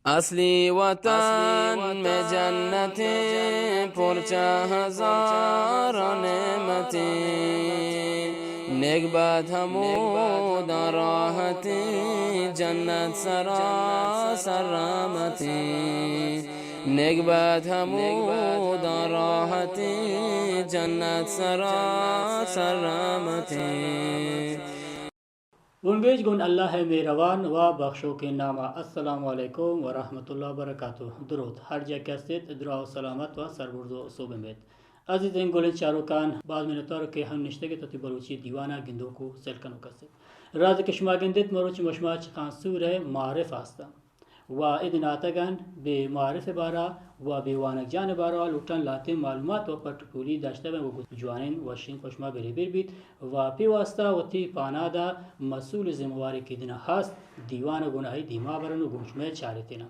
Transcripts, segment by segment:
اصلی وطن میں جنتیں، پرچہ ہزار نعمتیں، نگبت ہمودا راحتیں، جنت سراسر رحمتیں، نگبت ہمودا راحتیں، جنت سراسر رحمتیں۔ بنگیج گون اللہ ءِ مہروان و بخشوکیں نام ءَ۔ السلام علیکم و رحمت اللہ و برکاتہ۔ درود۔ ہر جا کہ ہستیت، دراہ و سلامت و سربرز و سوبین بیت۔ عزیزیں گلیں چاروکان، باز منتوار کہ ہم نشتگ ات وتی بلوچی دیوان ءَ گندوک و سیل کنوک ہستیت۔ راز کہ شما گندیت، مروچی ما شما چخانسور ءِ معارف ءَ ہستاں۔ و ادن آتگن بے معارف ءِ بارا و بے وانگجان ءِ بارا لوٹن لہتیں معلومات و پٹ پولی داشتہ بیں و گوں جوانیں وشیں پہ شما بریبر بیت و پہ واسطہ وتی پانادا مسئول ذمہ وارے کہ ادنا ہست، دیوان ءَ گوں آئی دیما برن و گوں شمئے چارتینا۔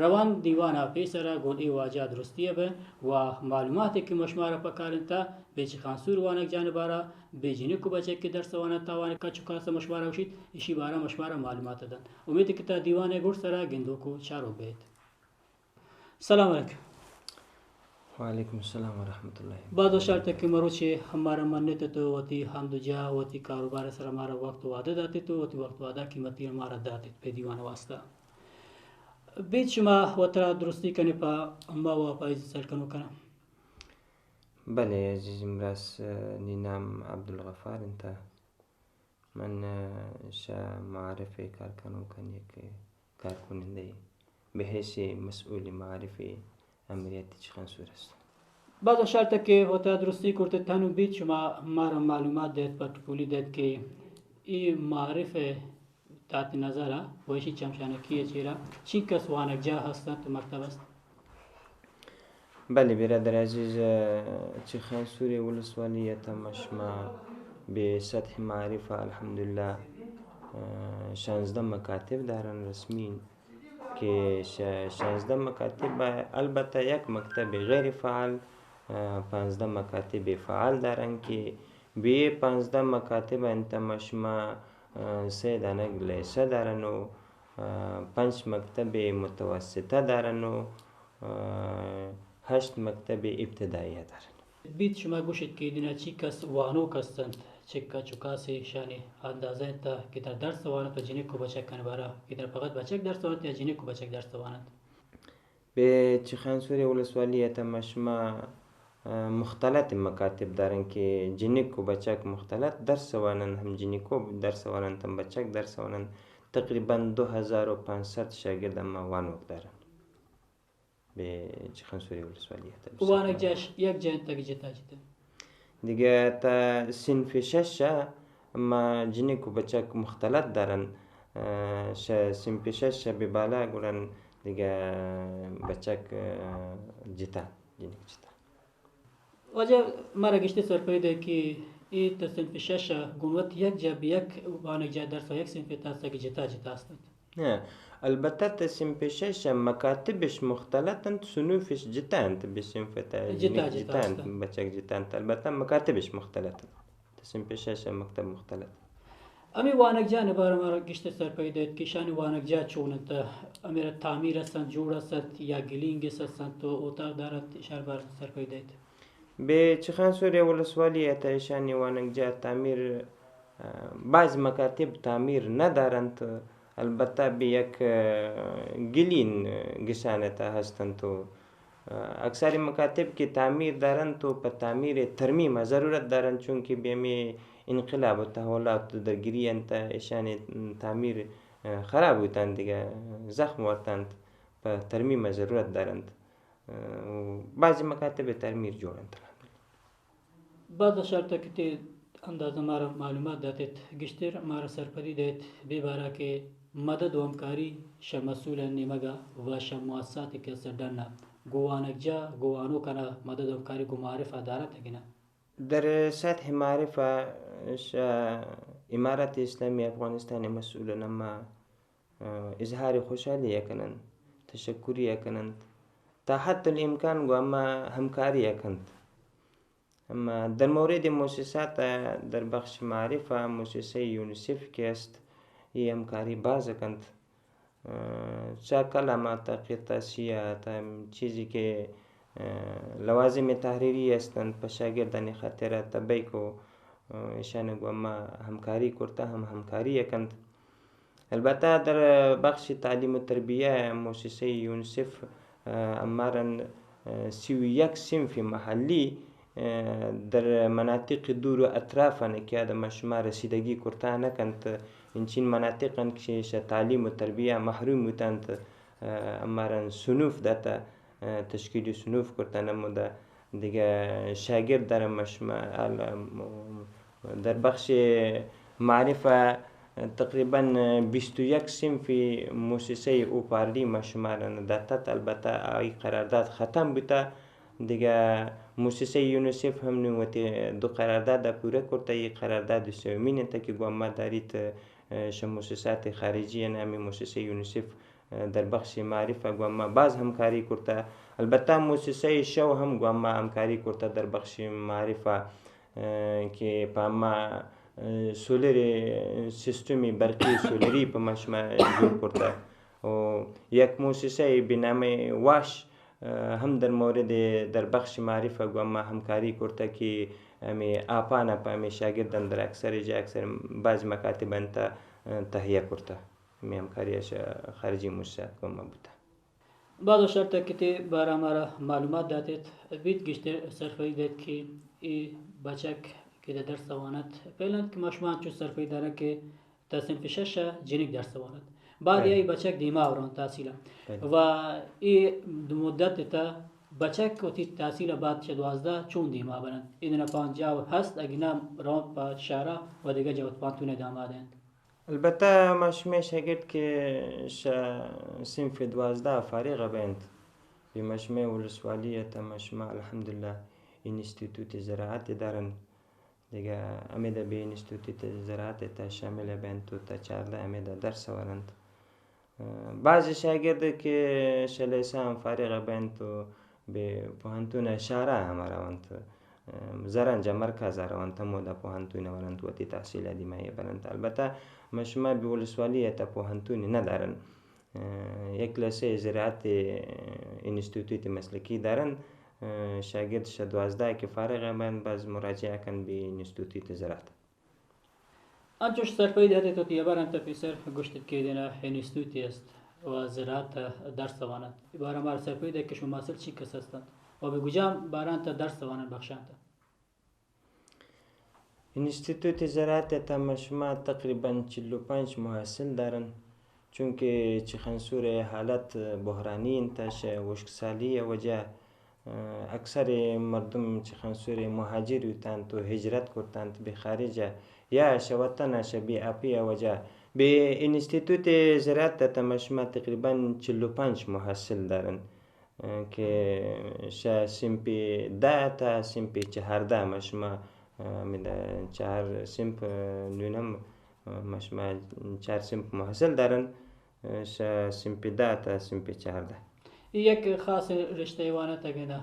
روان دیوان ءَ پیسرا گوں اے واجہ درستی ءَ بیں و معلوماتے کہ ما شمارا پکارنتا بے چخانسور وانگجان ءِ بارا، بے جنک و بچک کہ درس واننت، آوان کچ و کاس ما شمارا گوشیت، ایشی بارا ما شمارا معلومات دنت۔ امیت کہ تا دیوان ءِ گڈ سرا گندوک و چاروک بیت۔ سلام علیکم۔ وعلیکم السلام ورحمۃ اللہ۔ باز وش آرتگ کہ مروچی ہمارا منت تو وتی ہند و جاہ، وتی کاروبار سرا مارا وقت و وعدہ داتے تو وتی وقت و وعدہ قیمتی مارا داتے پہ دیوان واسطہ۔ بیت شما وترا درستی کنے پہ اما و پہ عزیز سیل کنوکانا۔ بلے عزیز امراس، نی نام عبدالغفار انت۔ من، ء، شہ معارف ء کار کنوکانی یک کارکنندہ بحیث مسئول معارف امریاتی چخانسور است۔ باز وش آرتگ کہ وتا درستی کرتے تنو بیت، شما مارا معلومات دہت، پٹ پولی دہت کہ ای معارف ء تحت نظر ء و ایشی چمشانکی ء چیرا چینکس وانگجاہ ہست انت، مکتب است؟ بلے برادر عزیز، چخانسور ولسوالی ء تہ ما شما بہ سطح معارف ء الحمدللہ، ء، شانزدہ مکاتب دارن رسمی کہ ش-، شانزدہ مکاتب ء البتہ یک مکتب غیر فعال، ء، پانزدہ مکاتب فعال دارن کہ بہ پانزدہ مکاتب ء انت ما شما، ء، سہ دانگ لیسہ دارن و، ء، پنچ مکتب متوسطہ دارن و، ء، ہشت مکتب ابتدائیہ دارن۔ بیت شما گوشت کہ دنا چی کس وانوک ہستنت، چکا چکاسے شانی اندازہ انت کہ در درس وانت و جنک و بچکانی بارا کہ در فقط بچک درس وانت یا جنک و بچک درس وانت؟ بہ چخانسور ولسوالی ء تہ ما شما، ء، مختلط مکاتب دارن کہ جنک و بچک مختلط درس وانن، ہم جنکو درس وانن، ہم بچک درس وانن۔ تقریباً دو ہزار و پانچ صد شاگرد ہم وانوک دارن۔ بہ چخانسور ولسوالی ء تہ وانگجاہ یک جاہ انت کہ جتا جتا؟ دگہ تا صنف شش ء ما جنک و بچک مختلط دارن، ء، شہ صنف شش ء بہ بالا گڑا دگہ بچک، ء، جتا، جنک جتا۔ واجہ مارا گشتے سرپدی دے کہ اے تا صنف شش ء گون وت یک جاہ بہ یک وانگجاہ درس و یک صنف تاسا کہ جتا جتا است انت۔ ہاں، البتہ تا صنف شش ء مکاتبش مختلط انت، صنوفش جتا انت، بہ صنف تا جتا جتا جتا انت، است۔ بچک جتا انت، البتہ مکاتبش مختلط انت۔ تا صنف شش ء مکتب مختلط۔ ہمے وانگجاہ ء بارہ مارا گشتر سرپدی دئیت کہ شانی وانگجاہ چون انت، ہمے را تعمیر است انت، جوڑ است انت یا گلینگ است انت و اوتاق دارنت، اشار بار سرپدی دئیت۔ بہ چخانسور ولسوالی ء تہ ایشانی وانگجاہ تعمیر، ء، بعض مکاتب تعمیر نہ دارنت، البتہ بہ یک، ء، گلین گسان ء تہ ہست انت و، ء، اکثر مکاتب کہ تعمیر دارنت و پہ تعمیر ترمیم ء ضرورت دارنت، چونکہ بہ ہمے انقلاب و تحولات و درگیری انت ایشانی تعمیر، ء، خراب بوتنت، دگہ زخم ورتنت، پہ ترمیم ء ضرورت دارنت۔ ء، و بعضی مکاتب ترمیر جوڑ انت الحمدللہ۔ باز وش آرتگ کہ تے اندازہ مارا معلومات داتت، گشتر مارا سرپدی دئیت بے بارا کہ مدد و ہمکاری شہ مسئولانی نیمگا و شہ مؤسساتے کہ است ڈنا گوں وانگجاہ گوں وانوکانا مدد و ہمکاری گوں معارفا دارنت کہ نہ؟ در سطح معارفا شہ امارت اسلامی افغانستان مسئولان ہما اظہار خوشحالی ء کننت، تشکری ء کننت، تا حد الامکان گوں ہما ہمکاری ء کنت۔ اما در مورد مؤسسات ء در بخش معارف ء مؤسسہ یونیسیف کہ است، اے ہمکاری باز کنت۔ اه، چہ کلمات ءَ، قرطاسی ءَ، تا چیزی کہ، اه، لوازم تحریری است انت، پہ شاگردانی خاطر ءَ تبیک و، اه، ایشان گوں ما ہمکاری کرتا، ہم ہمکاری کنت۔ البتہ در بخش تعلیم و تربیہ مؤسسہ یونیسف، اه، امارن، اه، سی و یک صنف محلی، اه، در مناطق دور و اطرافان کہ آ دم شما رسیدگی کرتا نکنت، انچین مناطقن کہ شہ تعلیم و تربیہ محروم بوتنت، اه، امارن صنوف داتا، اه، تشکیل صنوف کرتا نمودا۔ دگہ شاگرد در مشما-، ال-، در بخش معارف تقریباً بیست و یک صنف مؤسسہ اوپارلی ما شمارا داتت، البتہ آئی قرارداد ختم بوتا۔ دگہ مؤسسہ یونیسف ہم نوں وتی دو قرارداد پورا کرتا، یہ قرارداد سیومین انت کہ گوما داریت، اه، شہ مؤسسات خارجی ان ہمیں مؤسسہ یونیسف در بخش معارف ءَ گوں ما باز ہمکاری کرتا۔ البتہ مؤسسہ شو ہم گوں ما ہمکاری کرتا در بخش معارف ءَ، اه، کہ پہ ما، اه، سولر سسٹم، برقی سولری پہ ما شما جوڑ کرتا۔ و یک مؤسسہ بہ نام واش، اه، ہم در مورد، در بخش معارف ءَ گوں ما ہمکاری کرتا کہ ہمیں آپان ءَ پہ ہمیں شاگردان در اکثر جا، اکثر بعض مکاتب انت، اه، تہیہ کرتا۔ ہمے ہمکاری ءَ شہ خارجی مؤسسات گوں ما بوتا۔ باز وش اتک کہ تے بارہ ءَ مارا معلومات داتت، بیت گیشتر سرپدی دئیت کہ اے بچک کہ در درس ءَ وانت، پہل انت کہ ما شما انچو سرپدی دارن کہ تا صنف شش ءَ جنک درس ءَ وانت۔ بعد بلے۔ اے بچک دیما روان تحصیل ءَ۔ بلے۔ و اے مدت ءِ تہ بچک وتی تحصیل ءَ بعد چہ دوازدہ چون دیما برنت؟ اے دنا پانچ جاہ ہست، اگہ نہ روان پہ شہر ءَ و دگہ جاہ وت پانتون ءَ داماد انت۔ البتہ ما شمئے شاگرد کہ شہ صنف دوازدہ فارغ بنت، بہ ما شمئے ولسوالی ءِ تہ ما شما الحمدللہ انستیتوت زراعت دارن۔ دگہ ہمیدا بہ انستیتوت زراعت تہ شامل بنت و تا چاردہ ہمیدا درس ورنت۔ بعض شاگرد کہ شہ لیسہ فارغ بنت و بہ پوہنتون شہرا ہم رونت، زرنج مرکز رونت، ہمودا پوہنتون ورنت، وتی تحصیل دیما برنت۔ البتہ ما شما بہ ولسوالی تہ پوہنتون ندارن۔ یک لیسہ زراعت انستیتوت مسلکی دارن۔ شاگرد شہ دوازدہ کہ فارغ بنت، باز مراجعہ کن بہ انستیتوت زراعت۔ انچوش سرپدی دئیت، تو تی ہبر انت پیسر گوشتت کہ دینا انستیتوتے است و زراعت درس وانت۔ اے بارہ مارا سرپدی دئیت کہ شما محصل چی کس ہستنت و بہ کجام باران تہ درس وانن بخشانت؟ انستیتوت زراعت تہ ما شما تقریباً چل و پنچ محصل دارن، چونکہ چخنسور حالت بحرانی انت، شہ وشکسالی وجہ اکثر مردم چخنسور مہاجر بوتنت و ہجرت کرتنت بہ خارج ء یا شہ وطن ء شہ بے آپی ء وجہ۔ بہ انستیتوت زراعت ء تہ ما شما تقریباً چل و پنچ محصل دارن کہ شہ صنف دہ تا صنف چہاردہ ما شما ہمدا چار صنف نونم ما شما چار صنف محصل دارن۔ شہ صنف دہ تا صنف چہاردہ۔ اے یک خاص رشتہ ء وانتگ ء نہ؟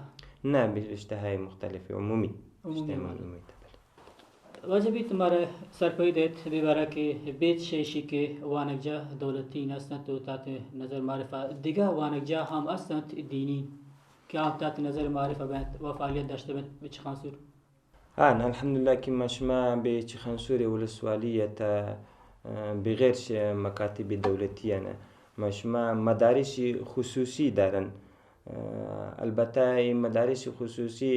نہ، بہ رشتہ ء مختلف عمومی۔ عمومی رشتہ ء وانت۔ عمومی تہ بلے۔ واجہ بیت مارا سرپدی دئیت بہ بارہ کہ بیت شہ ایشی کہ وانگجاہ دولتی نہ استنت و تحت نظر معارف ء دگہ وانگجاہ ہم استنت دینی کہ آ تحت نظر معارف ء بنت و فعالیت داشتہ بنت بہ چخانسور؟ ہاں، الحمدللہ کہ ما شما بہ چخانسور ولسوالی ء تہ، اه، بغیر شہ مکاتب دولتی ء نہ، ما شما مدارس خصوصی دارن۔ اه، البتہ اے مدارس خصوصی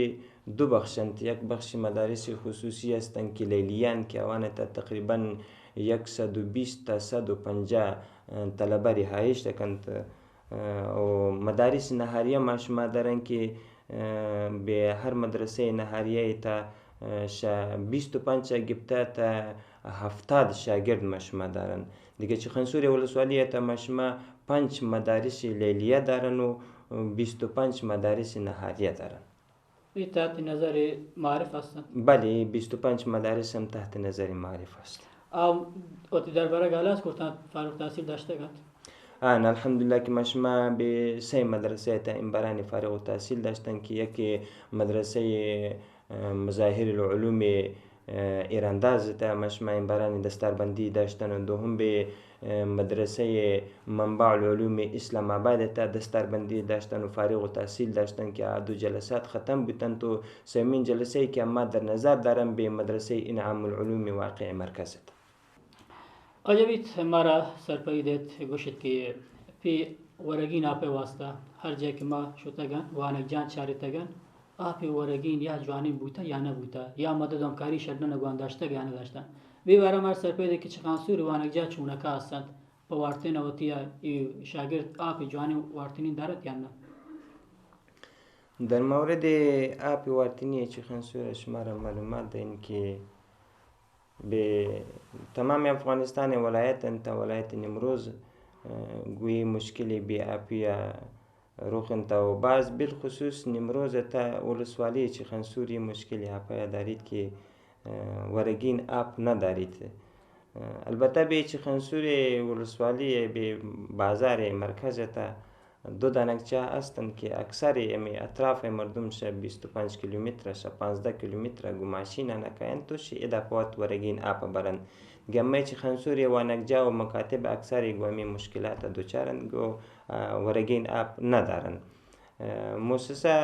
دو بخش انت۔ یک بخش مدارس خصوصی استن کہ لیلیان کہ آوان تہ تقریباً یک سد و بیست تا سد و پنجاہ، اه، طلبہ رہائش کنت۔ اه، و مدارس نہاریہ ما شما دارن کہ، اه، بہ ہر مدرسہ نہاریہ تہ، اه، شہ بیست و پنچ ء گپتہ تا ہفتاد شاگرد ما شما دارن۔ دگہ چخنسور ولسوالی تہ ما شما پنچ مدارس لیلیہ دارن و بیست و پنچ مدارس نہاریہ دارن۔ اے تحت نظر معارف ہستن؟ بلے، بیست و پنچ مدارس ہم تحت نظر معارف ہست۔ آ وتی دربرگ ہلاس کرتنت، فارغ تحصیل داشتگ انت؟ آن، الحمدللہ کہ ما شما بہ سئے مدرسہ تہ امبرانی فارغ التحصیل داشتن کہ یکے مدرسہ، اه، مظاہر العلوم، اه، ایرانداز تہ ما شما امبرانی دستاربندی داشتن و دوہم بہ مدرسہ منبع العلوم اسلام آباد ءِ تہا دستاربندی داشتن و فارغ التحصیل داشتن کہ آ دو جلسات ختم بوتنت و سیمین جلسہ ای کہ اما در نظر دارن بہ مدرسہ انعام العلوم واقع مرکز ات۔ واجہ بیت مارا سرپدی دیت گوشت کہ پی ورگین آپ ءِ واسطہ ہر جاہ کہ ما شتگن وانگجاہ چارتگن، آپ ءِ ورگین یا جوانیں بوتہ یا نہ بوتہ، یا مدد و ہمکاری شہ ڈن ءَ گوان داشتگ یا نہ داشتہ۔ بی بارہ مارا سرپدی دیت کہ چخانسور ءِ وانگجاہ چونکا ہستنت، پہ وارتین ءَ وتی ءَ اے شاگرد آپ ءِ جوانیں وارتنی دارت یا نہ؟ در مورد آپ ءِ وارتنی ءَ چخانسور ءَ شمارا معلومات دئین کہ بہ تمام افغانستان ءِ ولایت انت، ولایت نیمروز، ءَ، گوں اے مشکل بے آپی ءَ رخ انت و باز بالخصوص نیمروز ءِ تہ ولسوالی چخانسور اے مشکل آپ ءَ داریت کہ، ءَ، ورگین آپ نہ داریت۔ ءَ، البتہ بہ چخانسور ءِ ولسوالی ءَ بہ بازار ءِ مرکز ءِ تہ دو دانگجاہ است انت کہ اکثر ہمے اطراف ءِ مردم شہ بیست و پنچ کیلومتر، شہ پانزدہ کیلومتر گوں ماشین ءَ نہ کاینت و شہ ادا پہ وت ورگین آپ ءَ برنت۔ گمئے چخانسور ءِ وانگجاہ و مکاتب اکثر گوں ہمے مشکلات ءَ دچار انت، گوں، آ، ورگین آپ نہ دارنت۔ آ، موسسہ،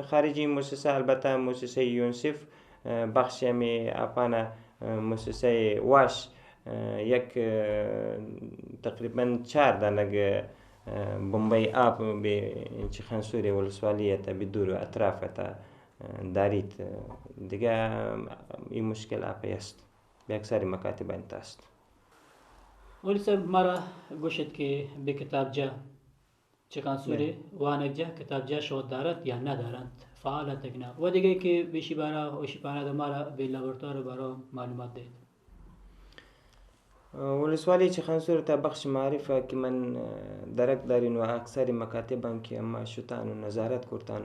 خارجی موسسہ، البتہ موسسہ یونسف، آ، بخش ہمے آپانا، آ، موسسہ واش، آ، یک، آ، تقریباً چار دانگ، آ، بمبئی آپ بہ چخانسور ولسوالی ءِ تہ بہ دور اطراف ءِ تہ، آ، داریت۔ دگہ اے مشکل آپ ءَ است، بہ اکثر مکاتب ءِ تہ است۔ مولوی صاحب مارا گوشت کہ بہ کتابجاہ چکانسور ءِ وانگجہ کتابجاہ شہ وت دارنت یا نہ دارنت، فعال اتک نہ؟ و دگہ کہ بہ اشی بارہ، اشی پاناد ءَ مارا بہ لابراتوار ءِ بارہ ءَ معلومات دئیت۔ ولسوالی چخانسور ءِ تہ بخش معارف ءَ کہ من، ءَ، درک دارین و اکثر مکاتب آں کہ اما شتان و نظارت کرتان،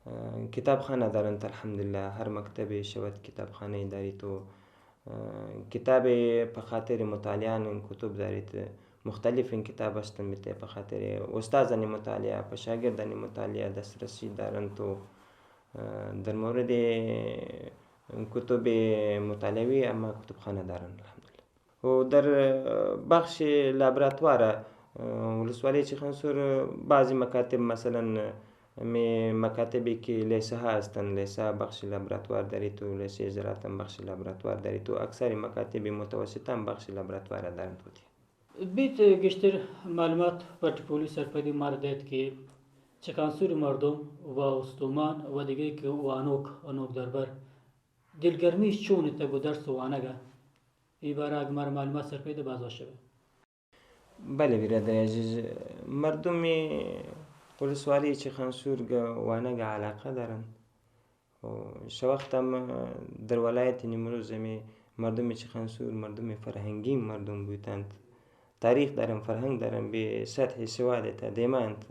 ءَ، کتابخانہ دارنت، الحمدللہ ہر مکتبے شہ وت کتابخانہ داریت و کتابے پہ خاطر مطالعہ آں کتب داریت، مختلفیں کتاب است انت پہ خاطر استادانی مطالعہ، پہ شاگردانی مطالعہ دسترسی دارنت و، ءَ، در مورد کتب مطالعوی اما کتبخانہ دارنت الحمدللہ۔ و در بخش لابراتوار، ءَ، ولسوالی چخانسور بعضی مکاتب مثلاً ہمے مکاتبے کہ لیسہ ءَ ہستن، لیسہ ءَ بخش لابراتوار داریت و لیسہ زراعت ہم بخش لابراتوار داریت و اکثر مکاتب متوسطہ ہم بخش لابراتوار دارنت وتی۔ بیت گیشتر معلومات پٹ پولی سرپدی مارا دئیت کہ چکانسور مردم و استومان و دگہ کہ وانوک و نوک دربر دلگرمیش چون اتگ و درس و وانگ ءَ؟ اے بارہ ءَ اگہ مارا معلومات سرپدی باز وش بہ۔ بلے برادر عزیز، مردم ولسوالی چخانسور گہ وانگ ءَ علاقہ دارنت و شہ وقت ہم در ولایت نیمروز ہمے مردم چخانسور مردم فرہنگی مردم بوتنت، تاریخ دارن، فرہنگ دارن، بہ سطح سواد ءِ تہ دیما انت۔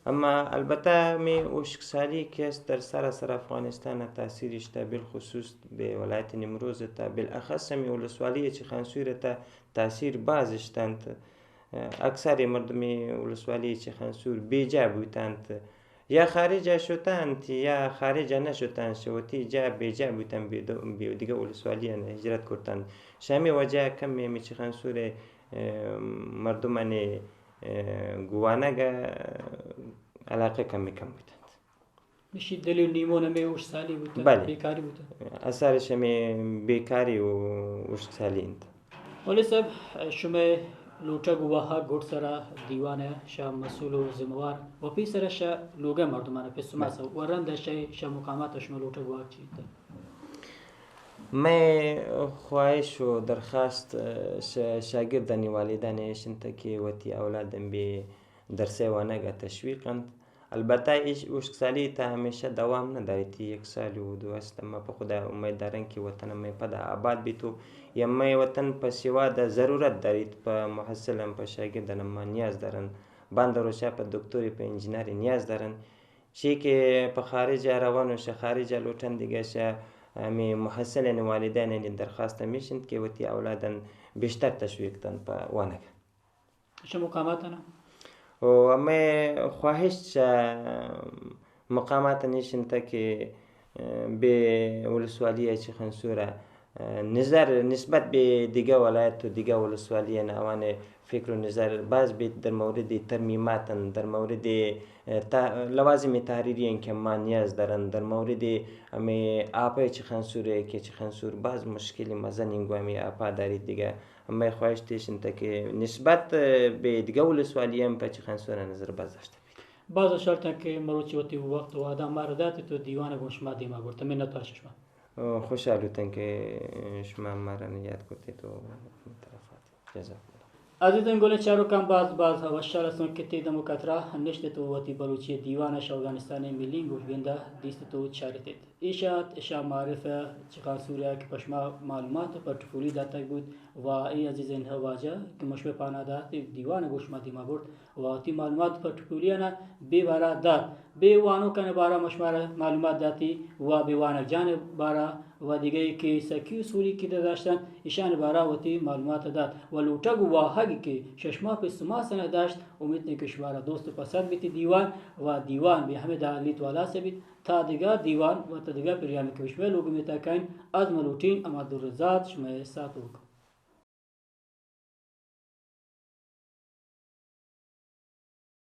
اما البتہ ہمے ہشک سالی کہ است در سراسر افغانستان ءَ تاثیر اشتہ، بالخصوص بہ ولایت نیمروز ءِ تہ، بالاخص ہمے ولسوالی چخانسور ءِ تہ تاثیر باز اشتنت۔ اکثر مردم ولسوالی چخانسور بے جا بوتنت، یا خارج ءَ شتنت یا خارج ءَ نہ شتنت، شہ وتی جا بے جا بوتنت، بہ دو-، بہ دگہ ولسوالی ءَ ہجرت کرتنت۔ شہ ہمے وجہ ءَ کمے ہمے چخانسور ءِ، ءَ، مردمانی، ءَ، گوانگ ءَ علاقہ کمے کم بوتنت۔ اشی دلیل نیمون ہمے ہشک سالی بوتہ، بلے۔ بیکاری بوتہ۔ اثرش ہمے بیکاری و ہشک سالی انت۔ مولوی صاحب، شمئے لوٹگ و واہگ گڈ سرا دیوان ءَ شہ مسئول و ذمہ وار و پیسرا شہ لوگئے مردمان ءَ پسو مس و رند ءَ شہ، شہ مقامات ءَ شمئے لوٹگ واہگ چی انت؟ مئے خواہش و درخواست شہ شاگردانی والدان ایش انت کہ وتی اولادان بہ درسئے وانگ ءَ تشویق انت۔ البتہ ایش ہشک سالی تہ ہمیشہ دوام نہ داریت، یک سال و دو است، اما پہ خدا امید دارن کہ وطن مئے پدا آباد بیت و یا مئے وطن پہ سواد ءَ ضرورت داریت، پہ محصل ہم پہ شاگردان ہم ما نیاز دارن، باندا روچا پہ دکتورے پہ انجینئرے نیاز دارن، چی کہ پہ خارج ءَ روان و شہ خارج ءَ لوٹن دگہ شہ ہمے محصلانی والدینانی درخواست ہمیش انت کہ وتی اولادان بیشتر تشویق دنت پہ وانگ ءَ۔ شہ مقامات ءَ نا؟ و ہمے خواہش چہ مقامات ءَ ایش انت کہ، ءَ، بہ ولسوالی ءَ چخانسور ءَ نظر نسبت به دیگه ولایت و دیگه ولسوالی، یعنی آوان فکر و نظر باز بیت در مورد ترمیمات، در مورد، اه، ته-، لوازم تحریری که ما نیاز دارن، در مورد همه آپای چخانسور که چخانسور باز مشکل مزن اینگو همه آپا دارید دیگه. همه خواهش تیش انت که نسبت به دیگه ولسوالی هم په چخانسور نظر باز داشته بیت. باز شرطن که مروچی وتی وقت و وعده مارا داتی تو دیوان گون شما دیما برد. منت وار شما. خوشحال بوتن که شما مارا یاد کرتیت و طرفات. جزاک اللہ. عزیزیں گلیں چاروکاں، باز باز وشحال ہستوں کہ تی دم و کترا نشتت و وتی بلوچی دیوان اش اوگانستانی ملیں گوشگندا دیستت و چارتت. ایشات شاہ معارف چخانسوریا کہ پشما معلومات و پٹ پولی داتگ بوت و اے عزیزیں واجہ کہ مشمے پانا دات دیوان گوش ما دیما برت و وتی معلومات پٹ پولیانا بے بارا دات، بے وانوکان بارا مشمارا معلومات داتی و بے وانگ جان بارا و دگہ کہ سکی اصولی کہ داشتن ایشان بارا وتی معلومات دات و لوٹگ و واہگ کہ ششما پہ سما سنہ داشت. امیت نے کہ شمارا دوست و پسند بیتی دیوان و دیوان بے ہمیں دالیت والا سے بیت. تا دگہ دیوان و تا دگہ پریان کہ شمے لوگ میتا کن از ملوٹین اما در ذات شمے ساتوک.